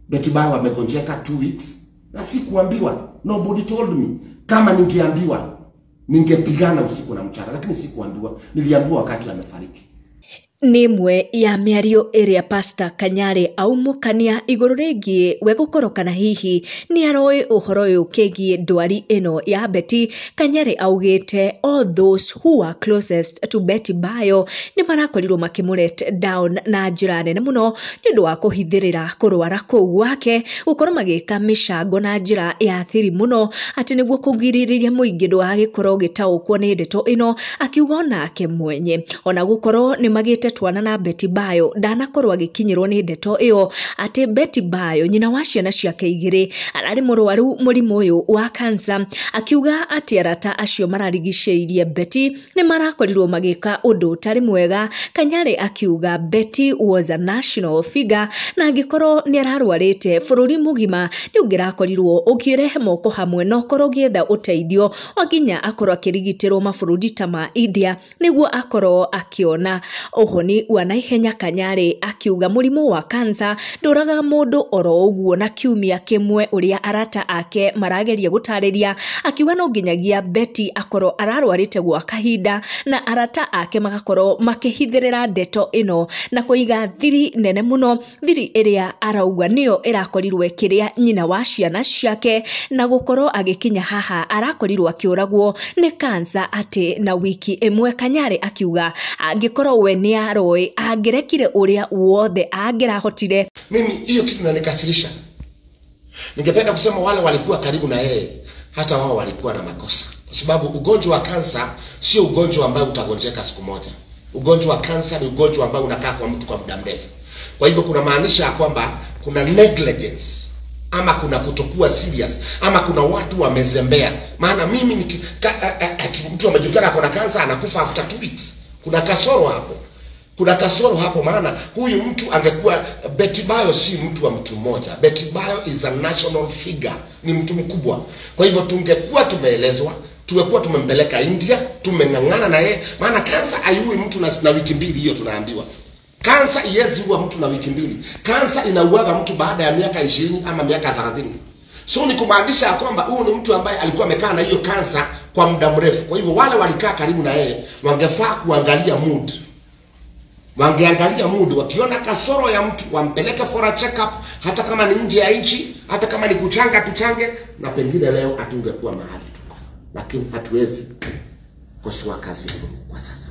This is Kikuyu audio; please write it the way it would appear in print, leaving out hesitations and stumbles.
Betty Bayo amegonjeka 2 weeks na sikuambiwa. Nobody told me. Kama ningeambiwa ningepigana usiku na mchana, lakini sikuambiwa. Niliambiwa wakati amefariki. Nĩ ĩmwe ya mĩario ĩrĩa Pastor Kanyari aumũkania igũrũ rĩgiĩ we gũkorwo kana hihi nĩ aroĩ ũhoro ũyũ kĩgiĩ ndwari ĩno ya Betty. Kanyari augĩte all those who are closest to Betty Bayo nĩ marakorirwo makĩmũ down na njĩra nene mũno nĩ ũndũ wa kũhithĩrĩra kũrwara kũu gwake, gũkorwo magĩka mĩcango na njĩra ya thiri mũno atĩ nĩguo kũgirĩrĩria mũingĩ ndũgagĩkorwo ũgĩtaũkwo nĩ ndeto ĩno. Akiuga onake mwenye ona gũkorwo nĩ magĩte twana na Betty Bayo ndanakorwo agĩkinyĩrwo nĩ ndeto ĩyo atĩ Betty Bayo nyina wa ciana ciake igĩrĩ ararĩ mũrwaru mũrimũ ũyũ wa cancer. Akiuga atĩ arata acio mararigicĩirie Betty nĩ marakorirwo magĩka ũndũ ũtarĩ mwega. Kanyari akiuga Betty was a national figure na angĩkorwo nĩ ararwarĩte bũrũri mũgima nĩ ũngĩrakorirwo ũkĩrehe moko hamwe na ũkorwo ũgĩetha ũteithio o nginya akorwo akĩrigitĩrwo mabũrũri ta ma India nĩguo akorwo akĩona ũhoni wa naihenya. Kanyari akiuga mũrimũ wa cancer ndũraga mũndũ oro ũguo na kiumia kĩmwe ũrĩa arata ake marageria gũtarĩria. Akiuga no nginyagia Betty akorwo ararwarĩte gwa kahinda na arata ake magakorwo makĩhithĩrĩra ndeto ĩno na kũiga thiri nene mũno, thiri ĩrĩa arauga nĩyo ĩrakorirwo ĩkĩrĩa nyina wa ciana ciake na gũkorwo agĩkinya haha arakorirwo akĩũragwo nĩ cancer atĩ na wiki ĩmwe. Kanyari akiuga angĩkorwo we nĩ aroĩ angĩrekire ũrĩa wothe angĩrahotire. Mimi hiyo kitu inanikasirisha. Ningependa kusema wale walikuwa karibu na yeye, hata wao walikuwa na makosa, kwa sababu ugonjwa wa kansa sio ugonjwa ambao utagonjeka siku moja. Ugonjwa wa kansa ni ugonjwa ambao unakaa kwa mtu kwa muda mrefu. Kwa hivyo kuna maanisha kwamba kuna negligence ama kuna kutokuwa serious ama kuna watu wamezembea. Maana mimi mtu amejulikana kuna kansa anakufa after 2 weeks. Kuna kasoro hapo. Kuna kasoro hapo, maana huyu mtu angekuwa. Betty Bayo si mtu wa mtu mmoja. Betty Bayo is a national figure, ni mtu mkubwa. Kwa hivyo tungekuwa tumeelezwa, tungekuwa tumempeleka India, tumeng'ang'ana na yeye, maana kansa haiui mtu na wiki mbili. Hiyo tunaambiwa. Kansa haiwezi ua mtu na wiki mbili. Kansa inauaga mtu baada ya miaka 20 ama miaka 30. So ni kumaanisha kwamba huyu ni mtu ambaye alikuwa amekaa na hiyo kansa kwa muda mrefu. Kwa hivyo wale walikaa karibu na yeye wangefaa kuangalia mood. Wangeangalia mood, wakiona kasoro ya mtu wampeleke for a check up, hata kama ni nje ya nchi, hata kama ni kuchanga tuchange, na pengine leo hatungekuwa mahali tuko. Lakini hatuwezi kosoa kazi ya Mungu kwa sasa.